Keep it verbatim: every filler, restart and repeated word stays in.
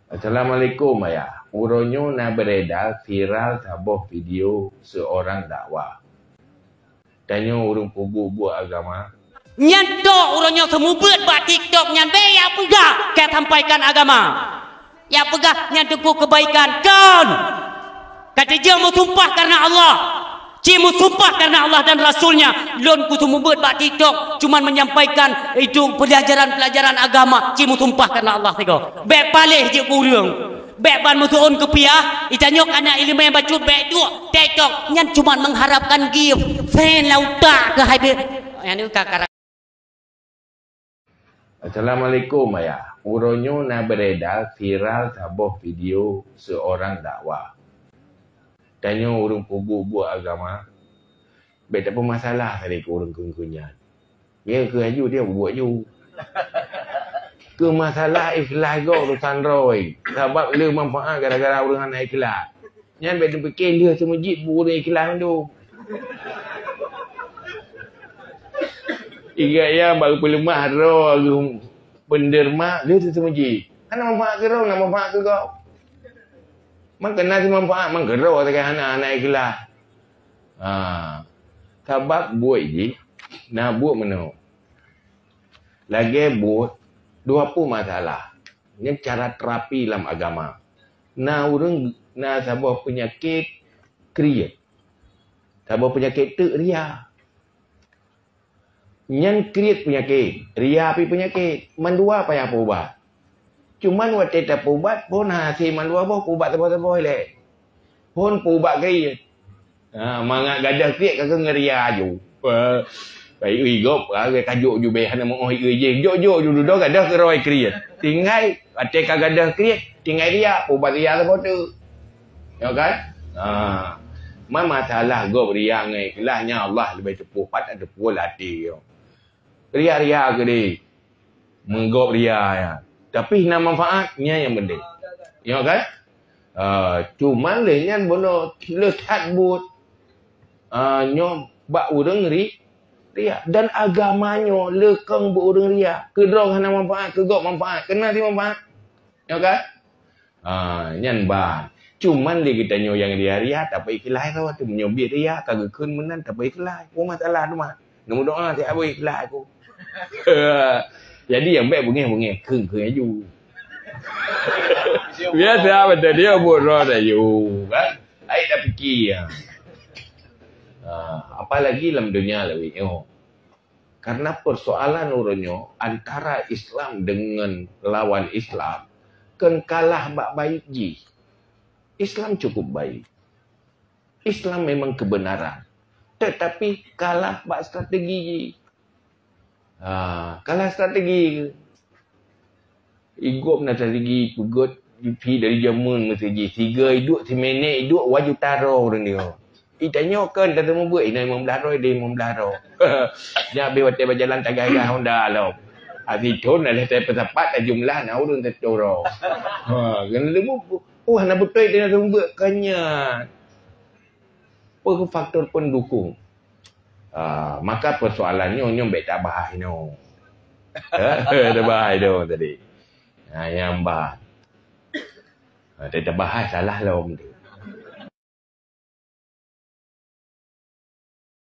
Assalamualaikum, Ayah. Uroe nyoe na beredar viral saboh video seorang dakwah. Tanyoe ureuëng peubuet-buet agama. Nyan tok uroe nyoe seumeubeuet bak TikTok nyan, bèk jak peugah ka sampaikan agama. Jak peugah nyan teungku kebaikan. Kon! Ka teujeung meusumpah karena Allah. Ci meusumpah karena Allah dan Rasulnya. Lôn kuseumeubeuet bak TikTok, cuman menyampaikan itu pelajaran-pelajaran agama. Ci meusumpah karena Allah sigoe. Bèk paléh jeuet keu ureuëng. Bèk ban meusuon keupiah, itanyoe kana ileumèe bacut bèk duek TikTok. Nyan cuman mengharapkan gift. Fan lam utak keuh hai bèk. Nyan ka kara- Assalamualaikum, Ayah. Uroe nyoe na beredar viral saboh video seorang dakwah. Tanyoe ureuëng peubuet-buet agama, bèk tapeumasalah sabe keu ureuëng keu-keu nyan. Nyan keu aju dia bubuet ju. Keu masalah ikhlas gob urusan droe, sabab le manfaat gara-gara ureuëng hana ikhlas. Nyan bèk teupike lheueh seumeujit bu ureuëng ikhlas mandum. Ingat ya baru peuleumah droe geuh penderma lheueh seumeujit. Hana manfaat keu droe, na manfaat keu gob. Mangkana si manfaat mangkana droe sagai hana, hana ikhlas. Ha. Sabab buet jih na buet meunoe. Lagèe buet dua peuh masalah. Nyan cara terapi lam agama. Na ureuëng na saboh peunyakét kriet. Saboh peunyakét teuk ria. Nyan kriet peunyakét, ria pih peunyakét. Mandua payah peuubat. Cuman watèe tapeuubat phon hase mandua boh peuubat saboh-saboh ilèe. Phon peuubat kriet. Ha, mangat gadoh kriet ka keuh ngeuria aju. Wah, bai ui gob, ha, ka jok ju bèk hana meu'oh ui jih. Jok-jok ju dudoe gadoh keurôi kriet. Tinggai, watèe ka gadoh kriet, tinggai ria, peuubat ria saboh teuk. Ya kan? Ha. Man masalah gob ria ngon ikhlas nyan Allah leubeh teupeue, pat teupeue lam até nyoe. Ria-ria keudéh. Meugob ria nyan. Tapi na manfaat, nyan nyang penting. Ya kan? Ha, cuman lé nyan bunoe le that buet. Ha, nyoe bak ureuëng ri-, ria. Dan agama nyoe le kong bak ureuëng ria. Keu droe hana manfaat, keu gob manfaat. Keu na si manfaat. Ya kan? Ha, nyan ban. Cuman lé geutanyoe nyang ria-ria tapeuikhlas droe, meunyoe biet ria ka geukheun meunan tapeuikhlas. Oh, masalah teuma. Neumeudoa siat beu ikhlas aku. Jadi nyang bèk beungèh-beungèh kheun-kheun aju. Biasa beutôi dia buet droe aju, kan? Ai dah fikir. Ha, apalagi lam dunia lawét nyoe. Karena persoalan uroe nyoe antara Islam dengan lawan Islam, kan kalah bak baik jih. Islam cukup baik. Islam memang kebenaran. Tetapi kalah bak strategi jih. Ha, kalah strategi. Igob na strategi peugöt pih dari jameun meuseujid. Siga iduek, siminèt iduek, waju taro ureueng nyoe. Itanyoe kon tateumeubuet, inoe limong blaih droe, deh limong blaih droe. Nyan abéh watèe bajalan tagaih-gaih honda lom. Abéh thon na lhèe peusapat tajumlah na ureueng taturo. Ha, keuneuk leumo, oh, hana beutôi tateumeubuet, kon nyan. Peue faktor pendukung? Ah, maka persoalan nyoe, nyoe bèk tabahas inoe. Tabahas inoe tadi. Ha, nyang bah. Ha, tabahas salah lom tu.